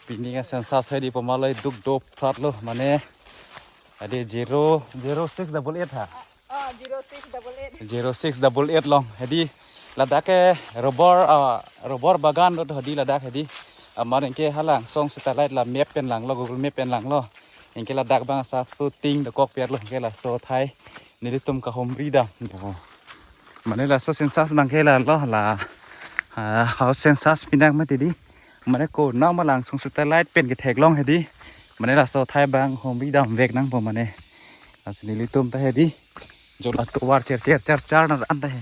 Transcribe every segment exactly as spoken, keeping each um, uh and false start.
Pini ka census hedi poma loi duk doprat lo, mane hedi zero, zero six double eight ha. Oh, zero six double eight. Zero six double eight along. Hedi ladak ke rubber, ah, rubber bagan do hedi ladak hedi. Amar anke halang song satellite la map pen langlo, Google Map pen langlo. Anke ladak abang asapso ting dokok pi arlo, anke laso athai nelitum kahumri dam. Mane laso census abang ke lalo la, ah, house census pinak mati hedi. Mane konat ma lang song satellite pen ketheklong hedi. Mane laso athai abang humri damvek nangpo mane. Lasi nelitum ta hedi. Jo la tovar cher cher cher cher na anta he.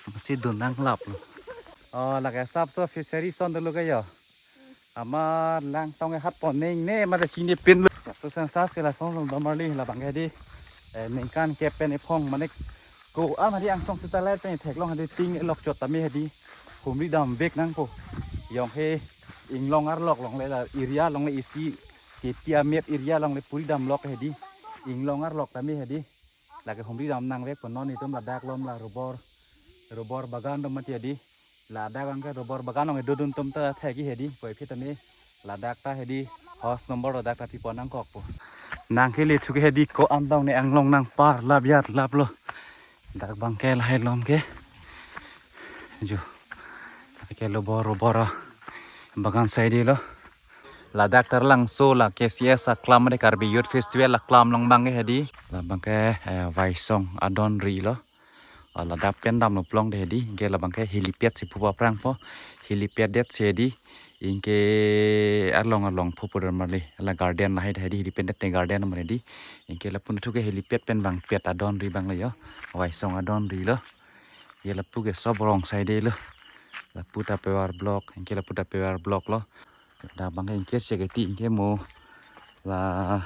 Masi dun nanglaplo. Oh, lake asapso fishery ason dolo ke yo. Amar langtong ke hat pon ning ne mate chinine pinlo. Laso census ke lason dam marli labang ke hedi. Eh, ningkan kep pen ephong mane ko-an hedi angsong satellite pen theklong hedi ting elok chot tame hedi. Humri damvek nangpo. Yong he inglong arlok along le la area along le isi kepi a map area along le puri damlok hedi. Inglong arlok tame hedi. Lake humri dam nangvekpo non itum ladak along la rubber, rubber bagan do mati hedi. Ladak abang ke rubber bagan along dodun atum ta thek-i hedi. Puvoiphit tame ladak ta hedi house number ladak ta pipon nangkokpo. Nangkele thu ke hedi ko-an tong ne anglong nangparlap yatlaplo. Dak abang ke lahai along ke. Jo. Ke lo bor bor bagan side lo. Ladak Taralangso la K C S aklam de Karbi Youth Festival aklam along abang ke hedi. Labang ke, eh, Waisong adon ri lo. Ah, ladak pen damlo pulote hedi. Anke labang ke helipad si pupa prangpo. Helipad det si hedi. Anke along along pupu dam marli. La garden lahai hedi helipad det ne garden mar hedi. Anke lapu thu ke helipad pen bang pet adon ri abang lo yo. Waisong adon ri lo. Ye lapu ke sob rong side lo. Lapu ta paving block, anke lapu ta paving block lo. Dak abang ke anke cheketi anke mo la.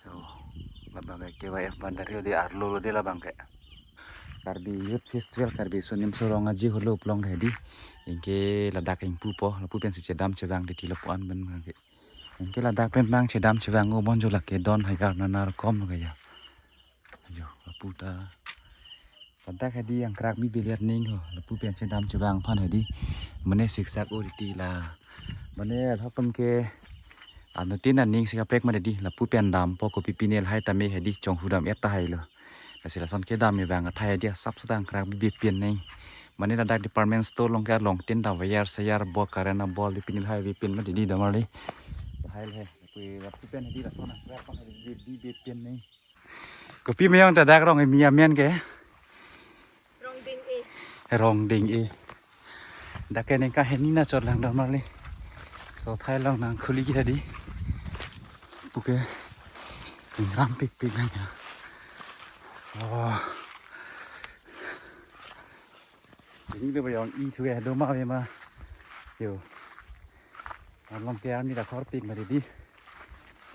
Yo, labang ke K Y F bandar yo di arlo lo di labang ke. Karbi Youth Festival, Karbi Sonim Sorong Aji holo pulote hedi. Anke ladak ingpupo, lapu pen si chedam chevang di tilo puan ben ke. Anke ladak pen abang chedam chevang o bonjo lake don hajar nana rokom lo ke ya. Jo, lapu ta. Ladak hedi angkrak mi bilet ning ho. Lapu pen chedam chevang aphan hedi. Mane siksak o riti la. Mane alhok tum ke. Anu tin aning sikaprek mane di. Lapu pen dampo kopi pine lahai tame hedi chonghu dam-et tahai lo. Lasi lason kedam evang athai hedi asapso ta angkrak bibe pen ning. Mane ladak department store along ke along tin ta wire seyar bo current a bulb pine lahai bipen mati hedi dam marli. Lahai le. Lapu, lapu pen hedi lason angkrak abang hedi bibe pen ning. Kopi meyong ta dak rong imi amen ke? Rongding e. Rongding e. Dak ke ningkan hini nachot lang dam marli. So athai along nangkhuli ke hedi. Puke. Ingram pikpik lang ya. Oh. Ini le bayong i thu ke do ma ve ma. Yo. Along ke ani da khor pik mari di.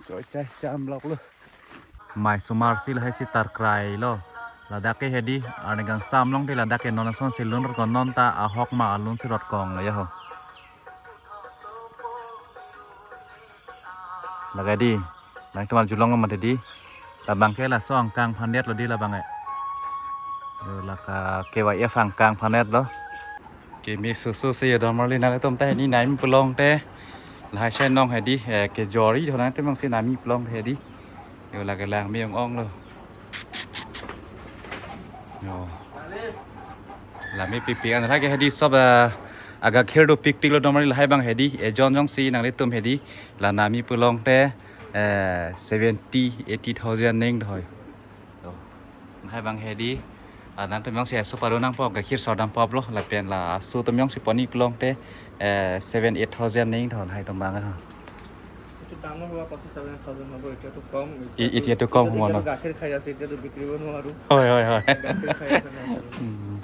Choi chai cham lok lo. Mai sumar si lahai si tarkrai lo. Ladak ke hedi, arni kangsam along te ladak ke non ason si lun rot ko non ta ahok ma alun si rot kong lo ya ho. Lake di, nangtum arjulong lo mati di. Labang ke laso angkang phan det lo di labang ke. Yo, lake K Y F angkang phan det lo. Keme soso si ya dam marli nanglitum ta hini nami pulote. Lahai si nong hedi, eh, kejor-i do nangtum si nami pulote hedi. Yo lake lang meyong ong lo. Yo. Lami pikpik an lake hedi sob, eh, agakhir do pikpik lo dam marli lahai abang hedi. Ejon jongsi nanglitum hedi. La nami pulote, eh, seventy, eighty thousand ning do hoi. To. Lahai abang hedi. Ah, nangtum jongsi aso paro nangpo gakhir sordam pop lo lapen la aso tum jongsi pon-i pulote, eh, seven, eight thousand ning do lahai atum abang ha. একটু ডাঙৰ হোৱাৰ পাছত seven thousand হ'ব, এতিয়াতো কম। এ-, এতিয়াতো কম হ'ব ন? এতিয়াতো গাখীৰ খাই আছে, এতিয়াতো বিক্ৰী কৰিব নোৱাৰো। হয়, হয়, হয়। গাখীৰ খাই আছে ন? উম।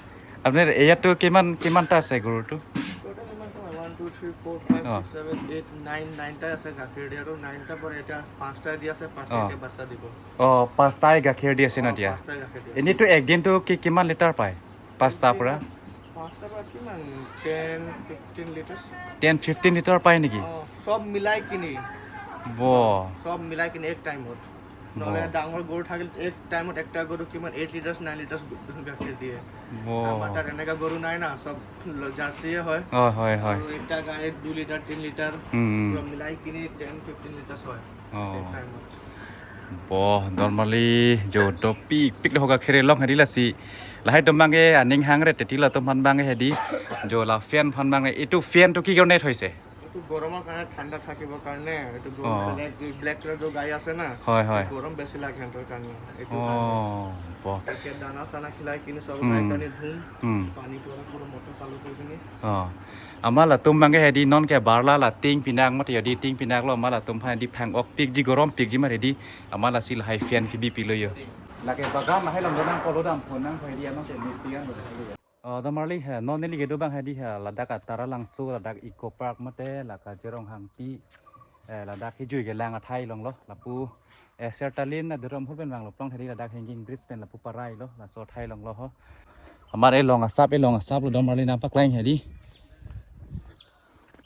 আপোনাৰ ইয়াততো কিমান, কিমানটা আছে গৰুটো? টোটেল ইমান তোমাৰ one, two, three, four, five, অ। ছিক্স, ছেভেন, এইট, নাইন, নাইনটা আছে গাখীৰ দিয়া আৰু নাইনটা পৰা এতিয়া পাঁচটাই দি আছে, পাঁচটা অ। এতিয়া বাচ্চা দিব। অ, পাঁচটাই গাখীৰ দি আছে ন অ, এতিয়া? পাঁচটাই গাখীৰ দিয়া। এনেইতো এক দিনটো কি, কিমান লিটাৰ পায়? পাঁচটাৰ পৰা? পাঁচটাৰ পৰা কিমান? Ten, fifteen litres. Ten, fifteen litre পায় নেকি? অ, চব মিলাই কিনি। ব। চব মিলাই কিনি এক টাইমত। নহ'লে অ। ডাঙৰ গৰু থাকিলে এক টাইমত একটা গৰু কিমান এইট লিটাৰ্ছ নাইন লিটাৰ্ছ গাখীৰ দিয়ে। অ। আমাৰ তাত এনেকা গৰু নাই না, চব ল- জাৰ্চিয়ে হয়। অ, হয়, হয়। আৰু একটা গাই দুই লিটাৰ, তিনি লিটাৰ, উম, উম। পুৰা মিলাই কিনি টেন ফিফটিন লিটাৰ্ছ হয় অ। এক টাইমত। Bo, normally jo dopik pik lo hoga khere long hedi lasi. Lahai atum abangke aning hangre teti latum aphan abangke hedi. Jo la fan aphan abangke, এইটো fan টো কি কাৰণে থৈছে? এইটো গৰমৰ কাৰণে, ঠাণ্ডা থাকিবৰ কাৰণে। এইটো অ। ব্লেক ব্লেক কালাৰ যে গাই আছে না, হয়, হয়। গৰম বেছি লাগে সিহঁতৰ কাৰণে। এইটো অ, কাৰণে। bo. এতিয়া দানা চানা খিলাই কিনি চব উম। গাই কাৰণে ধুম। উম। পানী পৰা পুৰা মটৰ চালু কৰি কিনি। অ। আমাৰ লাতুম abangke hedi non ke barla la ting pinak mat yodi ting pinak lo, ama latum aphan hedi phang-ok pikji gorom pikji mat hedi. Ama lasi lahai fan kebi pilo yo. Lake bagan lahai long donang kolo dam phone nang hedi ama ke lut pian lo. Oh, damarli he, non neli kedo abang hedi he, ladak a Taralangso, ladak Eco Park mate, la Kazirong Hangpi, eh, ladak hijui kelang athai longlo, lapu, eh, Sertalin na Durom hol pen vanglo plong hedi ladak hanging bridge pen lapu parai lo, laso athai longlo ho. Amar elong asap, elong asap lo damarli nangpaklang hedi.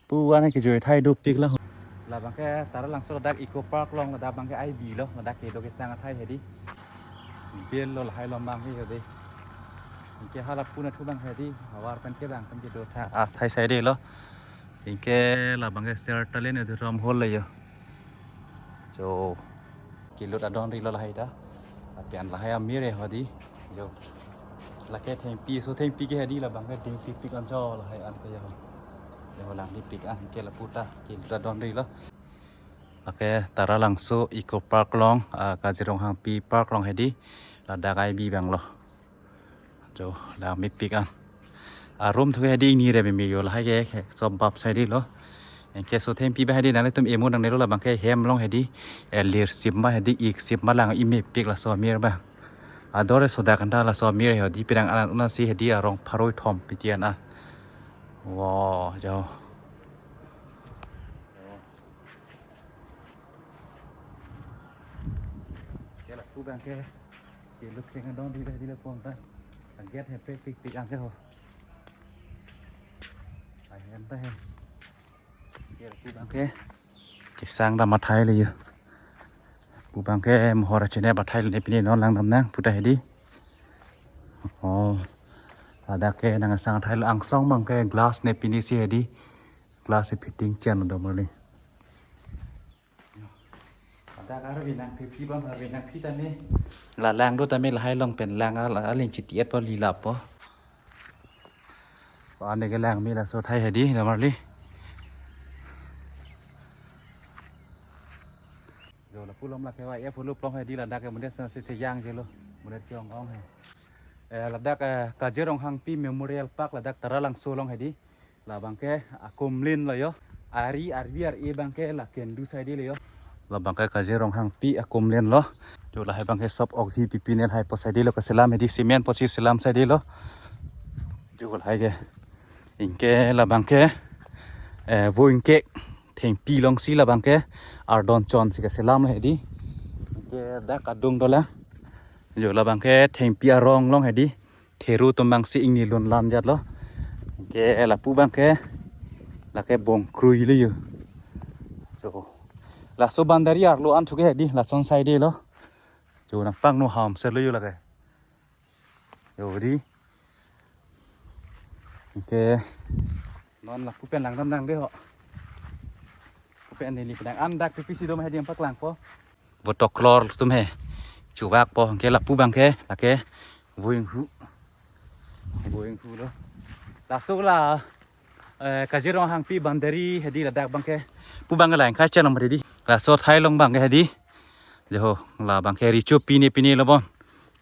Pu ane kejui athai dopik lo. Labangke Taralangso ladak Eco Park along ladak abangke I B lo, ladak kedo kesang athai hedi. Bel lo lahai along abangke hedi. Anke hala puna thu abang hedi, havar pen kevang pen kedo tha. Ah, athai saide lo. Anke labangke Sertalin Durom hol le yo. Jo. Kelut adon ri lo lahai ta. Apian lahai amir e hedi. Jo. Lake thengpi, so thengpi ke hedi labangke ding pik pik anjo lahai an ke yo. Yo lang di pik an ke lapu ta kelut adon ri lo. Lake Taralangso Eco Park along, ah, Kazirong Hangpi Park along hedi. Ladak I B abang lo. Jo, la mepik an. Arum thu hedi ingni re bemi yo lahai ke, ke sob bap saide lo. Anke so thengpi abang hedi nanglitum emu nangne lo labangke hem along hedi. Eh, lir sip ma hedi, ik sip ma lang imepik laso amir abang. Ador e sodak anta laso amir hedi pirang anan unasi hedi arong pharoi thom pitian a. Wow, jo. Ke lapu abangke. Ke luk keng adon di di le pon ta. Aget he pe pik pik anke ho. Ai hem ta he. Ke lapu abangke. Kesang dam athai le yo. Pu abangke mohor achine athai le ne pine non lang dam nang pu ta hedi. Oh. Ladak ke nang sang athai le angsong abangke glass ne pine si hedi. Glass e fitting chen do mali. Ada kar binang pipi bang, binang pi tame. La lang do tame lahai along pen lang a, la aling chiti et po lilap po. Ane kelang me laso athai hedi damarli. Jo lapu along lake wa ya pulu plong hedi ladak ke mudet sa se cheyang je lo. Mudet ke ong ong he. Eh, ladak, eh, Kazirong Hangpi Memorial Park ladak Taralangso along hedi. Labangke akumlin lo yo. Ari arvi ar-e abangke la kendu saide lo yo. Labangke Kazirong Hangpi akumlin lo. Jo lahai abangke sob okhi pipine lahai po saide lo, keselam hedi cement posi selam saide lo. Jo lahai ke. Anke labangke, eh, vo ingke thengpi alongsi labangke ardon chon si keselam hedi. Anke dak adung dolang. Jo labangke thengpi arong along hedi. Theru atum abangsi ingni lun lan jat lo. Anke lapu abangke lake bongkrui le yo. Jo. Laso boundary arlo an thu ke hedi, lason saide lo. Jo nangpangno ham ser le yo lake. Jo hedi. Anke non lapu pen lang dam nang de ho. Lapu pen neli penang an dak pipi si dom hedi nangpaklang po. Vo toklor atum he. Chuvak po anke lapu abangke lake vo inghu. Vo inghu lo. Laso la, eh, Kazirong Hangpi boundary hedi ladak abangke. Pu abangke lain kachelom hedi. Laso athai along abangke hedi. Jo ho, labangke richo pine pine lo bon.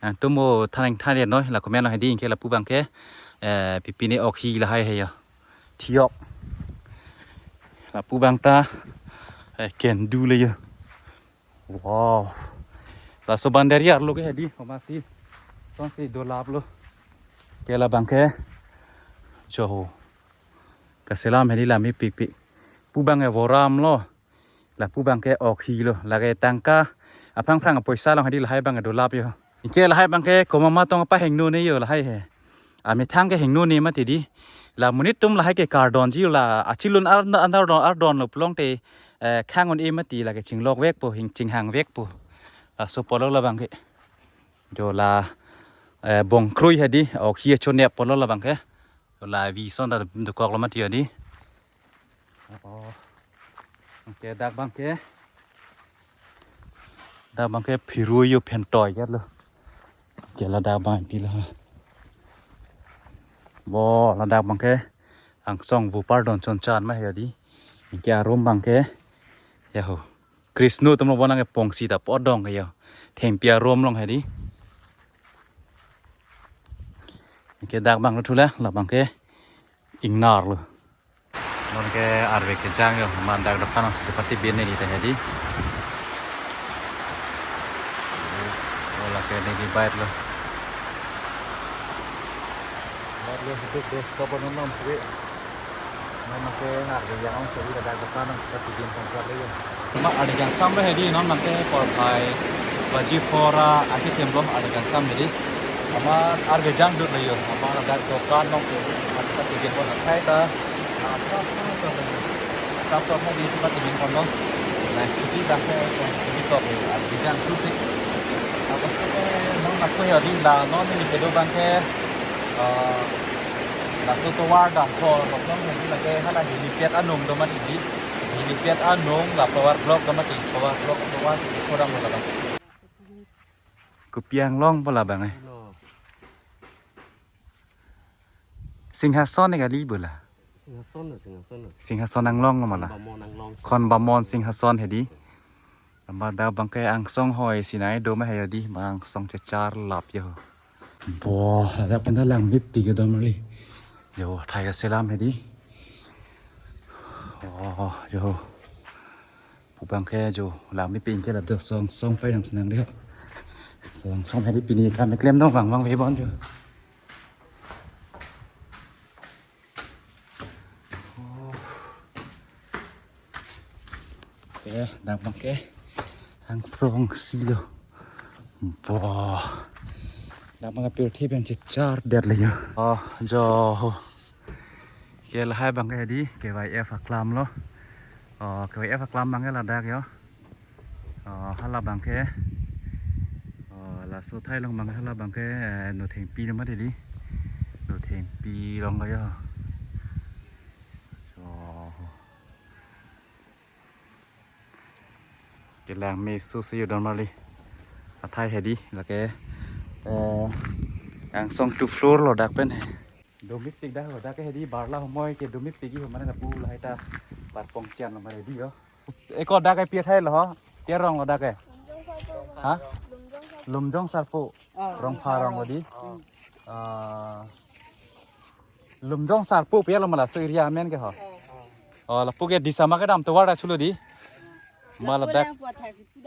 Nangtum mo thaneng thaneng noi, la comment lo hedi anke lapu abangke, eh, pipine okhi lahai he yo. Thiok. Lapu abang ta, eh, kendu le yo. Wow. Laso boundary arlo ke hedi, homasi. Sonsi dolap lo. Ke labangke. Jo ho. Keselam hedi la mepik pik. Pu abangke voram lo. Lapu abangke okhi lo, lake tangka aphrang phrang apoisa along hedi lahai abangke dolap yo. Anke lahai abangke komat ma tong pahingno ne yo lahai he. Amethang ke hingno ne mati di. La monit atum lahai ke kardon ji la achilun ar, ar, ardon, ardon lo pulote, eh, khang un-e mati lake chinglok vek po, hing chinghang vek po. Laso pulo labang ke. Jo la, eh, bongkrui hedi, ok hi chonep pulo labang ke. Jo la vi ason ta dokok lo mati hedi. Oh. Ke dak abang ke. Dak abang ke phirui yo phentoi ke lo. Ke ladak abang pilo. Bo ladak abang ke angsong vupar don chon chan ma hedi. Ke arum abang ke. Ya ho. Krisno atum lo bonang ke pongsi ta podong ke yo. Thengpi arum along hedi. Ke dak abang lo thula, labang ke ingnar lo. Non ke arve kejang yo, man dak dokan si pati bin ni ta hedi. Ola ke ni di bike lo. Bike lo hidup dos kapan non non sih. Non ke arve yang sih ada dokan si pati bin konser lo yo. Ma arve kejang sam hedi non non ke por pai baji pora akhir tem lo arve kejang sam hedi. Ama arve kejang dut lo yo. Ama ada dokan non si pati bin konser ta. Sab to hedi sab tingin kono. Na scooty abang ke scooty tok ni abang jang susi. Apa sih ke non aku ya di la non ni kedo abang ke, eh, laso tovar dam ko rok non hedi lake hala helipad anung do mati di. Helipad anung la power block do mati, power block tovar di kodam lo abang. Kopi anglong pu labang eh. Singhason ni kali bola. Singhason na, Singhason na. Singhason anglong lo mala. Bamon anglong. Khon bamon Singhason hedi. Amba dak abang ke angsong hoi sinai do ma hedi, angsong chechar lap yo. Bo, ladak pen ta langmepik ke dam li. Yo, thai kaselam hedi. Oh, yo. Pu abang ke jo, langmepik ke ladak song song pai dam senang dei. Song song hedi pini kam keklem dong abang abang ve bon jo. Oke, dak abang ke angsong si lo. Bo. Dak abang ke pirthe pen chechar det lo yo. Oh, jo ho. Ke lahai abang ke hedi, K Y F aklam lo. Oh, K Y F aklam abang ke ladak yo. Oh, hala abang ke. Oh, laso athai along abang ke hala abang ke, eh, Nothengpi lo mati di. Nothengpi along lo yo. Oh. Kelang me susi yo don mali. Athai hedi lake, eh, angsong two floor lo dak pen he. Domit pik dak lo dak ke hedi barla homoi ke domit pik ho mane lapu lahai ta parpong chian lo mane di yo. Eko dak ke pi athai lo ho? Pi arong lo dak ke? Ha? Lumjong Sarpo. Rongpha arong lo di. Ah, Lumjong Sarpo pi lo mala so area amen ke ho. Oh, lapu ke Disama kedam tovar ta chulo di. Mala dak.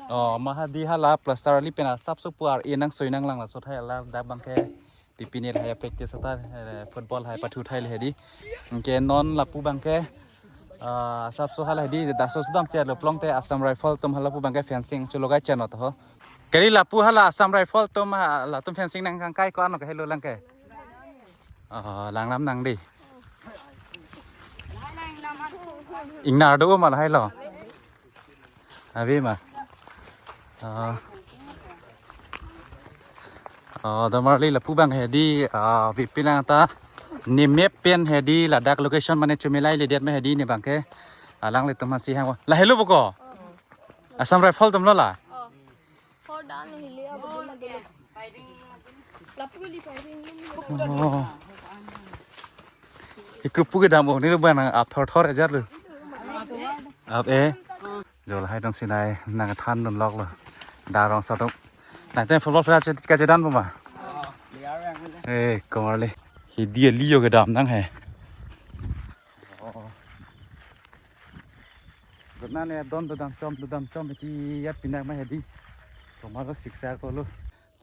Oh, ma hedi hala plaster ali pen asap so puar inang soi nang lang laso athai la dak abang ke. Pipinit hai practice ta, eh, football hai pathu thai le hedi. Anke non lapu abang ke, ah, asap so hala hedi, daso sudam chair lo plong te Assam Rifle atum hala lapu abang ke fencing chulo gai chenot ho. Kali lapu hala Assam Rifle atum ha, latum fencing nangkangkai ko-an lo ke helo lang ke. Ah, lang nam nang di. Ingnar do ma lahai lo. Ave ma. Ah. Ah, don mali lapu abang hedi, ah, vipin lang ta. Ne map pen hedi ladak location mane chomilai le det ma hedi ne abang ke. Alanglitum masi hang. La helo boko. Assam Rifle atum lo la. Oh. Iku pu kedam o ni lo abang nang ap thor thor ejar lo. Ap e. Jo lahai dong sinai nangthan dun lok lo. Darong satok. Nangte football player che-, kachedan pu ma? Eh, komarli. Hedi ali yo kedam nang he. Gotna ne don dodam chom dodam chom ti yat pinak ma hedi. Komarlo siksa ko lo.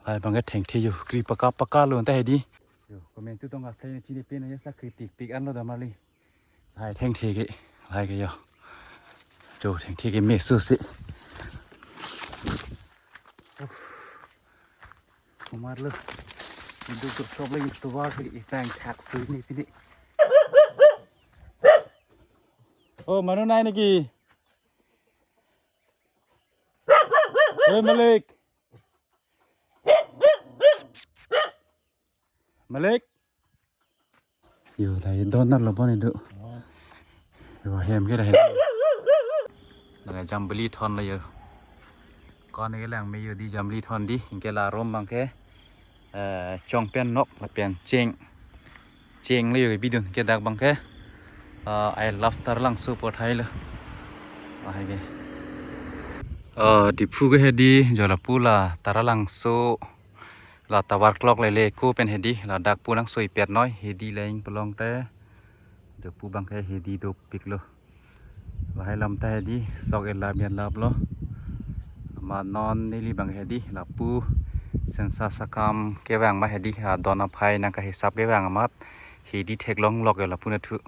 Lahai abang ke thengthe yo kri paka paka lo ta hedi. Yo, comment tu tong athai chini pin ya sa kri tik tik an lo don mali. Lahai thengthe ke, lahai ke yo. Jo thengthe ke me susi. Komarlo. Idu to sob lagi tovar ke itang thak sui ni pini. Oh, manu nai niki. Oi, Malik. Malik. Yo, lahai don nat lo bon idu. Yo, hem ke lahai. Laga jambili thon lo yo. Kon ke lang me yo di jambili thon di. Anke la rom abang ke, eh, chong pen nok lapen cheng. Cheng lo yo bidun ke dak abang ke. Eh, I love Taralangso pu athai lo. Ah, hai ke. Eh, Diphu ke hedi, jo lapu la Taralangso. La tower clock lele ko pen hedi, ladak pu nangsoipet noi, hedi leng pelong te. Jo pu abang ke hedi dopik lo. Lahai lam ta hedi, sok elap elap lo. Amat non neli abang hedi, lapu census akam kevang ma hedi, adon aphai nangkahisap kevang amat, hedi theklong lok yo lapu nathu.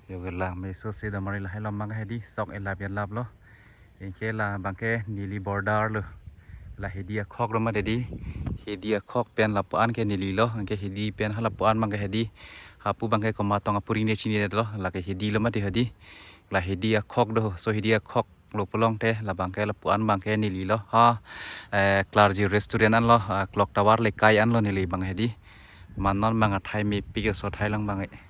Yo ke la meso se damari lahai lam abang hedi, sok elap elap lo. Anke la abang ke neli border lo. La hedi akhok lo ma hedi. Hedi akhok pen lapu-an ke neli lo. Anke hedi pen ha lapu-an abang ke hedi. Hapu abang ke komat tong apuring de chini lo. La ke hedi lo ma hedi. La hedi akhok do. So hedi akhok lo pelong te. La abang ke lapu-an abang ke neli lo. Ha, eh, Clergy Restaurant an lo. Ah, Clock Tower Lekai an lo neli abang hedi. Amat non abang athai mepik so athai lang abang eh.